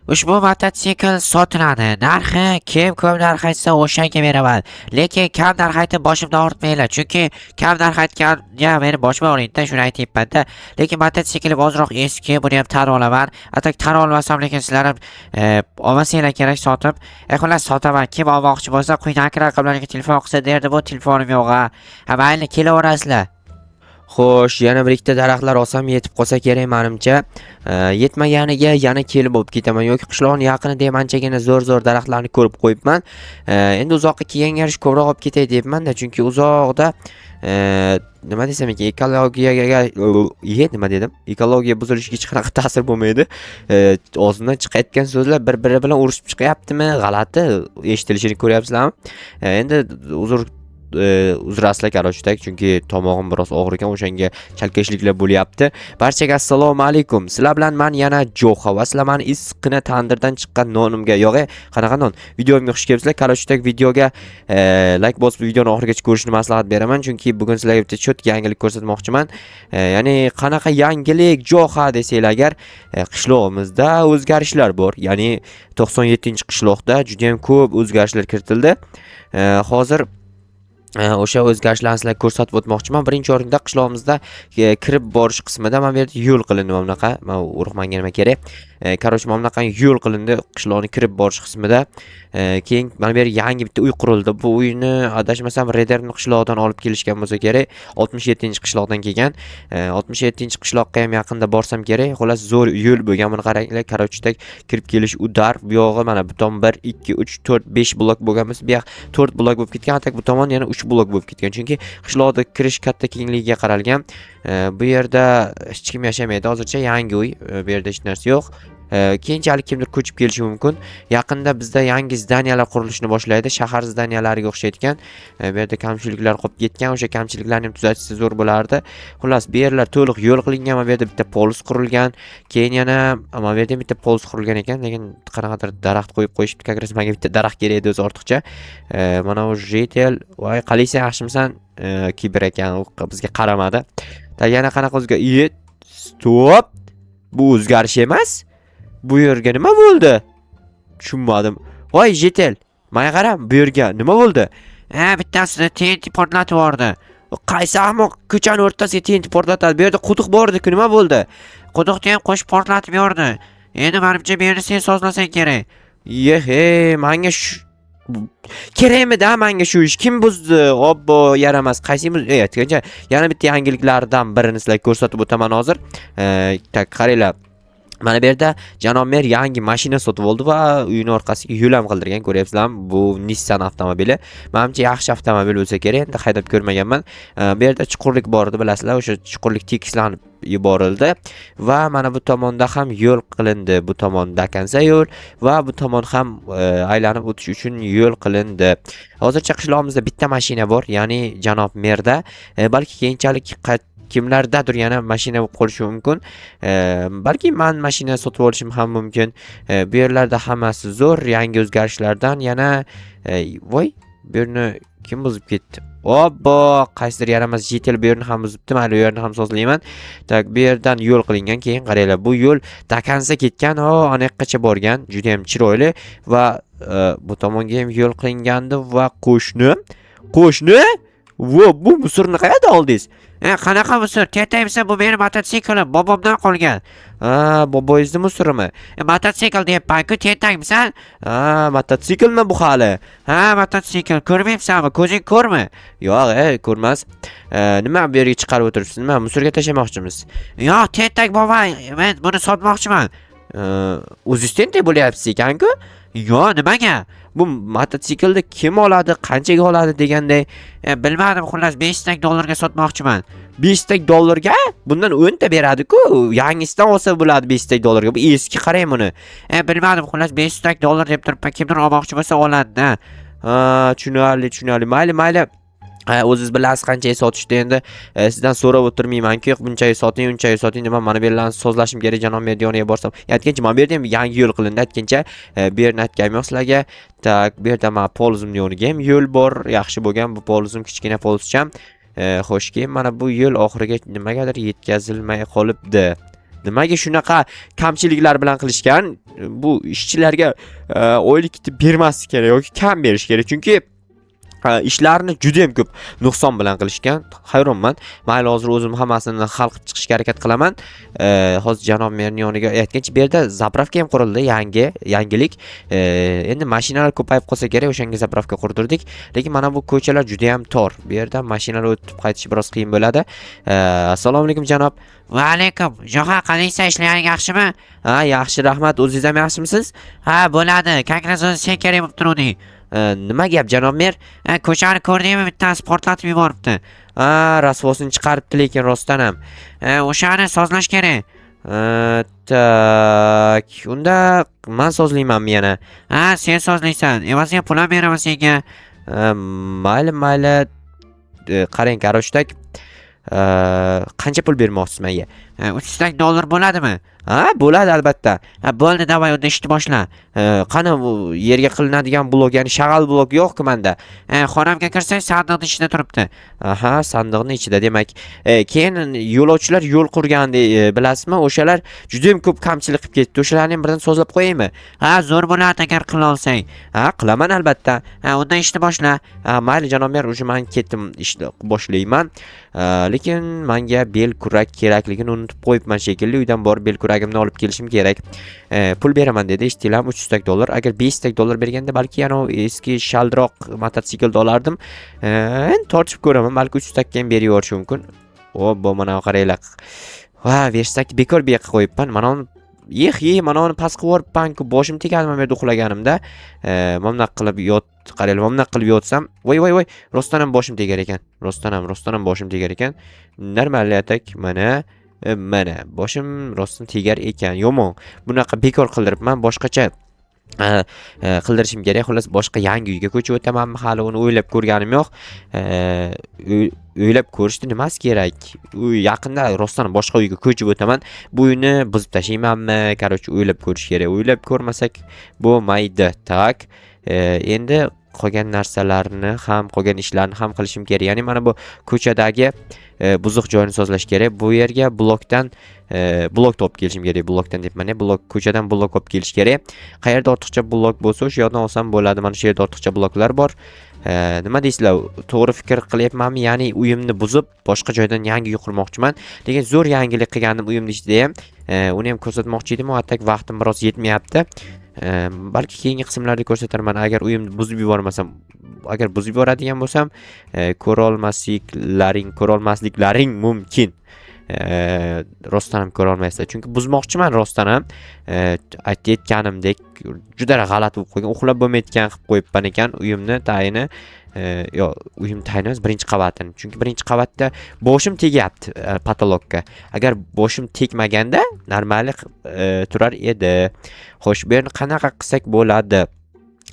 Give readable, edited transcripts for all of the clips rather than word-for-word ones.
Ushbu mototsikl sotiladi. Narxi kim ko'p narx aytsa, o'shanga beraman. Lekin kam narx aytib boshimni og'ritmanglar, chunki kam narx aytganga meni boshim og'riydi-da, shuni aytyapman-da. Lekin mototsiklim ozroq eski, buni ham tan olaman. А так tan olmasam, lekin sizlar ham olmasanglar kerak sotib. Xullas, sotaman. Kim olmoqchi bo'lsa, quyidagi raqamlarga telefon qilsa derdi, bu telefonim yo'q ha. Ha, mayli, kelaverasizlar. Xo'sh, yana bir ikkita daraxtlar olsam, yetib qolsa kerak menimcha. Yetmaganiga yana kelib olib ketaman yoki qishloqning yaqinida ham anchagina zo'r-zo'r daraxtlarni ko'rib qo'yibman. Endi uzoqqa kelganga yarasha ko'proq olib ketay deyapman-da, chunki uzoqda nima desam ekan, ekologiyaga ye nima dedim? Ekologiya buzilishiga hech qanaqa ta'sir bo'lmaydi. Og'zimdan chiqayotgan so'zlar bir-biri bilan urushib chiqyaptimi? G'alati eshitilishini ko'ryapsizlarmi? Endi uzr, uzrasizlar, короче, так, chunki tomog'im biroz og'ir ekan, o'shanga chalkashliklar bo'lyapti. Barchaga assalomu alaykum. Sizlar bilan man yana Jo'xa va sizlar mani issiqqina tandirdan chiqqan nonimga, yo'q, qanaqa non? Videomga xush kelibsizlar. Короче, так, videoga like bosib, videoni oxirigacha ko'rishni maslahat beraman, chunki bugun sizlarga bitta чётко yangilik ko'rsatmoqchiman. Ya'ni qanaqa yangilik, Jo'xa, desanglar agar, qishlog'imizda o'zgarishlar bor. Ya'ni 97-qishloqda juda ham ko'p o'zgarishlar kiritildi. Hozir o'sha o'zgarishlarni sizlarga ko'rsatib o'tmoqchiman. Birinchi o'rinda qishlog'imizda kirib borish qismida mana bu yerda yo'l qilindi mana bunaqa. Mana urug' nima kerak. Короче, mana bunaqa yo'l qilindi qishloqni kirib borish qismida. Keyin mana bu yerga yangi bitta uy qurildi. Bu uyni, adashmasam, Rederni qishlog'idan olib kelishgan bo'lsa kerak. 67-qishloqdan kelgan. 67-qishloqqa ham yaqinda borsam kerak. Xullas, zo'r yo'l bo'lgan. Buni qaranglar, короче, так, kirib kelish удар. Bu yog'i mana bu tomon 1, 2, 3, 4, 5 blok bo'lgan bo'lsa, bu yoq 4 blok bo'lib ketgan. А так bu tomon yana 3 blok bo'lib ketgan. Chunki qishloqda kirish katta kengligiga qaralgan. Bu yerda hech kim yashamaydi. Hozircha yangi uy. Bu yerda hech narsa yo'q. Keyinchalik kimdir ko'chib kelishi mumkin. Yaqinda bizda yangi здания lar qurilishni boshlaydi. Shahar здания lariga o'xshaydigan. Bu yerda kamchiliklar qolib ketgan. O'sha kamchiliklarni ham tuzatishsa, zo'r bo'lardi. Xullas, bu yerlar to'liq yo'l qilingan. Mana bu yerda bitta полос qurilgan. Keyin yana mana bu yerda ham bitta полос qurilgan ekan, lekin qanaqadir daraxt qo'yib qo'yishibdi. Как раз menga bitta daraxt kerak edi o'zi ortiqcha. Mana bu житель, voy, qalaysan, yaxshimisan? Kiber ekan, u bizga qaramadi. Так, yana qanaqa o'zga? Iye, стоп! Bu o'zgarish emas. Bu yerga nima bo'ldi? Tushunmadim. Voy, житель, menga qara, bu yerga nima bo'ldi? Ha, bittasini TNT portlatib yubordi. Qaysi ahmoq ko'chani o'rtasiga TNT portlatadi? Bu yerda quduq bor edi-ku, nima bo'ldi? Quduqni ham qo'shib portlatib yubordi. Endi manimcha, bu yerni sen sozlasang kerak. Yehe, menga shu kerakmi-da menga shu ish? Kim buzdi? Obbo, yaramas. Qaysi buzdi? Aytgancha, yana bitta yangiliklardan birini sizlarga ko'rsatib o'taman hozir. Так, qaranglar. Mana bu yerda janob mer yangi mashina sotib oldi va uyini orqasiga yo'l ham qildirgan, ko'ryapsizlarmi? Bu Nissan avtomobili. Manimcha, yaxshi avtomobil bo'lsa kerak. Endi haydab ko'rmaganman. Bu yerda chuqurlik bor edi, bilasizlar. O'sha chuqurlik tekislanib yuborildi va mana bu tomonda ham yo'l qilindi. Bu tomon до конца yo'l va bu tomon ham aylanib o'tish uchun yo'l qilindi. Hozircha qishlog'imizda bitta mashina bor, ya'ni janob merda. Balki keyinchalik kimlardadir yana mashina bo'lib qolishi mumkin. Balki man mashina sotib olishim ham mumkin. Bu yerlarda hammasi zo'r, yangi o'zgarishlardan yana voy, bu yerni kim buzib ketdi? Obbo, qaysidir yaramas житель bu yerni ham buzibdi. Mayli, u yerni ham sozlayman. Так, bu yerdan yo'l qilingan. Keyin qaranglar, bu yo'l до конца ketgan, o ana yoqqacha borgan. Juda ham chiroyli va bu tomonga ham yo'l qilingandi va qo'shni, qo'shni, vo, bu мусор ni qayerdan oldingiz? E, qanaqa мусор? Tentakmisan, bu meni mototsiklim, bobomdan qolgan. Ha, boboyingizni мусор imi? E, mototsikl deyapman-ku, tentakmisan? Ha, mototsiklmi bu hali? Ha, mototsikl, ko'rmayapsanmi? Ko'zing ko'rmi? Yo'q, ko'rmas. Nima bu yerga chiqarib o'tiribsiz? Nima, мусор ga tashlamoqchimiz? Yo'q, tentak bo'lmay, men buni sotmoqchiman. O'zingiz tentak bo'lyapsiz ekan-ku? Yo'q, nimaga? Bu mototsiklni kim oladi, qanchaga oladi deganday. E, bilmadim, xullas, 5 tak dollarga sotmoqchiman. 5 tak dollarga? Bundan 10 ta beradi-ku. Yangisidan olsa bo'ladi 5 tak dollarga. Bu eski, qarang buni. E, bilmadim, xullas, 5 tak dollar deb turibman. Kimdir olmoqchi bo'lsa, oladi-da. Ha, tushunarli, tushunarli. Mayli, mayli. Ha, o'zingiz bilasiz qanchaga sotishdi endi. Sizdan so'rab o'tirmayman-ku, bunchaga soting, unchaga soting deb mana bu yerlarni sozlashim kerak, janob mer yoniga borsam. Aytgancha, mana bu yerda ham yangi yo'l qilindi aytgancha, bu yerni aytganim yo'q sizlarga. Так, bu yerda mana полос imning yoniga ham yo'l bor. Yaxshi bo'lgan bu полос im, kichkina полос cham. Xo'sh, keyin mana bu yo'l oxiriga nimagadir yetkazilmay qolibdi. Nimaga shunaqa kamchiliklar bilan qilishgan? Bu ishchilarga oylik bermaslik kerak yoki kam berish kerak, chunki ishlarni juda ham ko'p nuqson bilan qilishgan. Hayronman. Mayli, hozir o'zim hammasini hal qilib chiqishga harakat qilaman. Hozir janob merni yoniga aytgancha, bu yerda заправка ham qurildi, yangi yangilik. Endi mashinalar ko'payib qolsa kerak, o'shanga заправка qurdirdik. Lekin mana bu ko'chalar juda ham tor. Bu yerdan mashinalar o'tib qaytishi biroz qiyin bo'ladi. Assalomu alaykum, janob. Va alaykum. Jo'xa, qalaysan, ishlaring yaxshimi? Ha, yaxshi, rahmat. O'zingiz ham yaxshimisiz? Ha, bo'ladi. Как раз o'zi sen kerak bo'lib turuvding. Nima gap, janob mer? Ha, ko'chani ko'rdingmi, bittasi portlatib yuboribdi. Ha, rasvosini chiqaribdi lekin rostdan ham. Ha, o'shani sozlash kerak. Так, unda man sozlaymanmi yana? Ha, sen sozlaysan. Evaziga pul ham beraman senga. Mayli, mayli. Qarang, короче, так. Qancha pul bermoqchisiz menga? Ha, 300 dollar bo'ladimi? Ha, bo'ladi albatta. Ha, bo'ldi, давай unda ishni boshla. Qani bu yerga qilinadigan blok, ya'ni shag'al blok yo'q-ku menda. Ha, xonamga kirsang, sandiqni ichida turibdi. Aha, sandiqni ichida demak. Keyin yo'lovchilar yo'l qurgandi, bilasizmi? O'shalar juda ham ko'p kamchilik qilib ketdi. O'shalarni ham birdan sozlab qo'yaymi? Ha, zo'r bo'lardi agar qila olsang. Ha, qilaman albatta. Ha, unda ishni boshla. Ha, mayli, janob mer, уже man ketdim, ishni boshlayman. Lekin menga bel kurak kerakligini unutib qo'yibman shekilli. Uydan borib bel kuragimni olib kelishim kerak. Pul beraman dedi, eshitdinglarmi? 300 dollar. Agar 500 dollar berganda balki yana eski shaldiroq mototsiklni olardim. Endi tortishib ko'raman, balki 300 ga ham berib yuborishi mumkin. O, bu mana qaranglar. Va, верстак bekor bu yoqqa qo'yibman. Mana uni yeh, yeh, mana uni past qilib yuboribman-ku, boshim tegadi mana bu yerda uxlaganimda. Mana bunaqa qilib yot, qaranglar, mana bunaqa qilib yotsam, voy voy voy, rostdan ham boshim tegar ekan. Rostdan ham, rostdan ham boshim tegar ekan. Normal yatak, mana mana boshim rostdan tegar ekan. Yomon. Bunaqa bekor qildiribman, boshqacha qildirishim kerak. Xullas, boshqa yangi uyga ko'chib o'tamanmi, hali uni o'ylab ko'rganim yo'q. O'ylab ko'rishni nimasi kerak? Uy yaqinda rostdan boshqa uyga ko'chib o'taman. Bu uyni buzib tashlaymanmi? Короче, o'ylab ko'rish kerak. O'ylab ko'rmasak bo'lmaydi. Так. Endi qolgan narsalarni ham, qolgan ishlarni ham qilishim kerak. Ya'ni mana bu ko'chadagi buzuq joyini sozlash kerak. Bu yerga blokdan blok topib kelishim kerak. Blokdan deb mana blok, ko'chadan blok olib kelish kerak. Qayerda ortiqcha blok bo'lsa, o'sha yerdan olsam bo'ladi. Mana shu yerda ortiqcha bloklar bor. Nima deysizlar? To'g'ri fikr qilyapmanmi? Ya'ni uyimni buzib, boshqa joydan yangi uy qurmoqchiman. Lekin zo'r yangilik qilgandim uyimni ichida ham. Uni ham ko'rsatmoqchi edim, а так vaqtim biroz yetmayapti. Balki keyingi qismlarda ko'rsatarman agar uyimni buzib yubormasam. Agar buzib yuboradigan bo'lsam, ko'rolmasliklaring mumkin. Rostdan ham ko'ra olmaysizlar. Chunki buzmoqchiman rostdan ham. Aytayotganimdek juda g'alati bo'lib qolgan, uxlab bo'lmayotgan qilib qo'yibman ekan uyimni tayini. Yo'q, uyim tayini emas, birinchi qavatini. Chunki birinchi qavatda boshim tegyapti потолок ka. Agar boshim tegmaganda normal turar edi. Xo'sh, bu yerni qanaqa qilsak bo'ladi?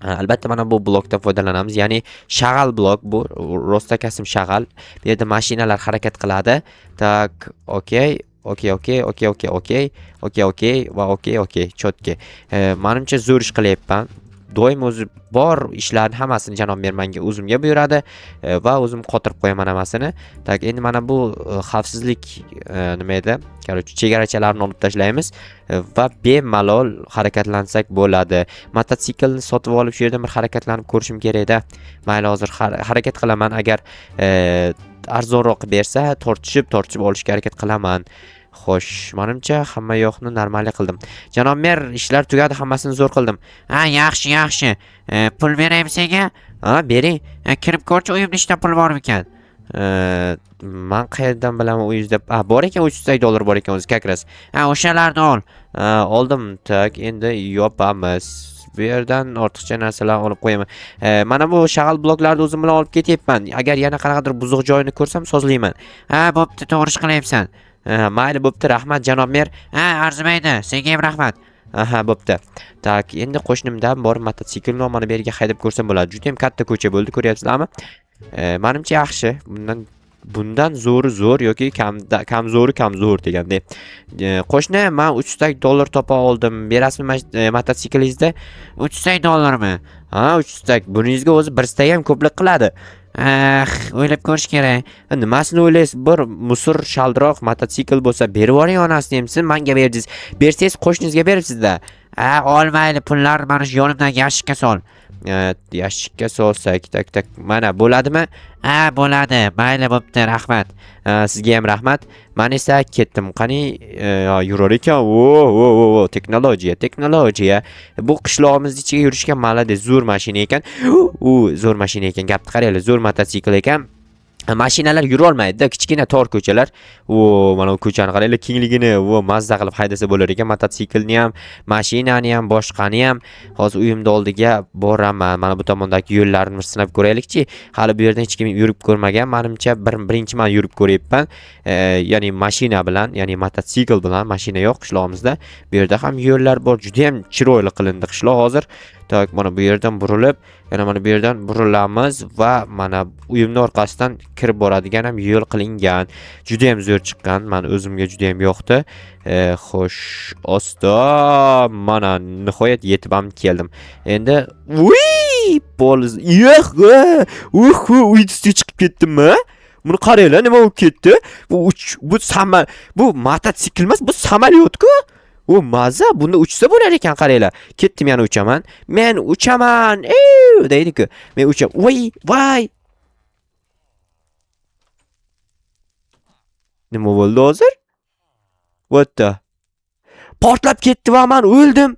Albatta mana bu blokdan foydalanamiz. Ya'ni shag'al blok bu rostakasm shag'al. Bu yerda mashinalar harakat qiladi. Так, okey, okey, okey, okey, okey, okey, okey, okey va okey, okey, чётко. Manimcha zo'r ish qilyapman. Doim o'zi bor ishlarni hammasini janob mer menga o'zimga buyuradi va o'zim qotirib qo'yaman hammasini. Так, endi mana bu xavfsizlik nima edi? Короче, chegarachalarni olib tashlaymiz va bemalol harakatlansak bo'ladi. Mototsiklni sotib olib shu yerdan bir harakatlanib ko'rishim kerak-da. Mayli, hozir harakat qilaman. Agar arzonroq qilib bersa, tortishib, tortishib olishga harakat qilaman. Xo'sh, manimcha hamma yoqni normal qildim. Janob mer, ishlar tugadi, hammasini zo'r qildim. Ha, yaxshi, yaxshi. Pul beraymi senga? Ha, bering. Kirib ko'rchi, uyimni ichida pul bormikan? Man qayerdan bilaman uyingizda? Ha, bor ekan, 300 dollar bor ekan o'zi как раз. Ha, o'shalarni ol. Ha, oldim. Так, endi yopamiz. Bu yerdan ortiqcha narsalarni olib qo'yaman. Mana bu shag'al bloklarni o'zim bilan olib ketyapman. Agar yana qanaqadir buzuq joyini ko'rsam, sozlayman. Ha, bo'pti, to'g'ri ish qilyapsan. Ha, mayli, bo'pti, rahmat, janob mer. Ha, arzimaydi. Senga ham rahmat. Aha, bo'pti. Так, endi qo'shnimdan borib mototsiklni mana bu yerga haydab ko'rsam bo'ladi. Juda ham katta ko'cha bo'ldi, ko'ryapsizlarmi? Manimcha yaxshi. Bundan zo'ri zo'r yoki kamda kam zo'ri kam zo'r degandek. Qo'shni, men 300 dollar topa oldim. Berasizmi mototsiklingizni? 300 dollarmi? Ha, 300. Buningizga o'zi bir stak ham ko'plik qiladi. Ah, o'ylab ko'rish kerak. Nimasini o'ylaysiz? Bir musor shaldiroq mototsikl bo'lsa berib yuboring onasini ham, siz menga berdingiz. Bersangiz qo'shningizga beribsiz-da. Ha, ol mayli, pullarni mana shu yonimdagi yashikka sol. Yashikka solsak, так так, mana bo'ladimi? Ha, bo'ladi. Mayli, bo'pti, rahmat. Sizga ham rahmat. Men esa ketdim. Qani, yurar ekan. O, o, o, o, texnologiya, texnologiya. Bu qishlog'imiz ichiga yurishga malades, zo'r mashina ekan. U zo'r mashina ekan. Gapni qaranglar, zo'r mototsikl ekan. Mashinalar yurolmaydi-da, kichkina tor ko'chalar. O, mana bu ko'chani qaranglar kengligini, o, mazza qilib haydasa bo'lar ekan mototsiklni ham, mashinani ham, boshqani ham. Hozir uyimni oldiga boraman. Mana bu tomondagi yo'llarni bir sinab ko'raylikchi. Hali bu yerdan hech kim yurib ko'rmagan. Menimcha birinchi man yurib ko'ryapman. Ya'ni mashina bilan, ya'ni mototsikl bilan, mashina yo'q qishlog'imizda. Bu yerda ham yo'llar bor. Juda ham chiroyli qilindi qishloq hozir. Так, mana bu yerdan burilib, yana mana bu yerdan burilamiz va mana uyimni orqasidan kirib boradigan ham yo'l qilingan. Juda ham zo'r chiqqan. Men o'zimga juda ham yoqdi. Xo'sh, osta mana nihoyat yetib ham keldim. Endi uy, pol yo'q, uh, uy ustiga chiqib ketdimmi? Buni qaranglar, nima bo'lib ketdi? Bu uch, bu sama, bu mototsikl emas, bu samolyot-ku. U maza, bunda uchsa bo'lar ekan, qaranglar. Ketdim, yana uchaman. Men uchaman. Ey, deydi-ku. Men ucham. Voy, voy. Nima bo'ldi hozir? What the? Portlab ketdi va men o'ldim.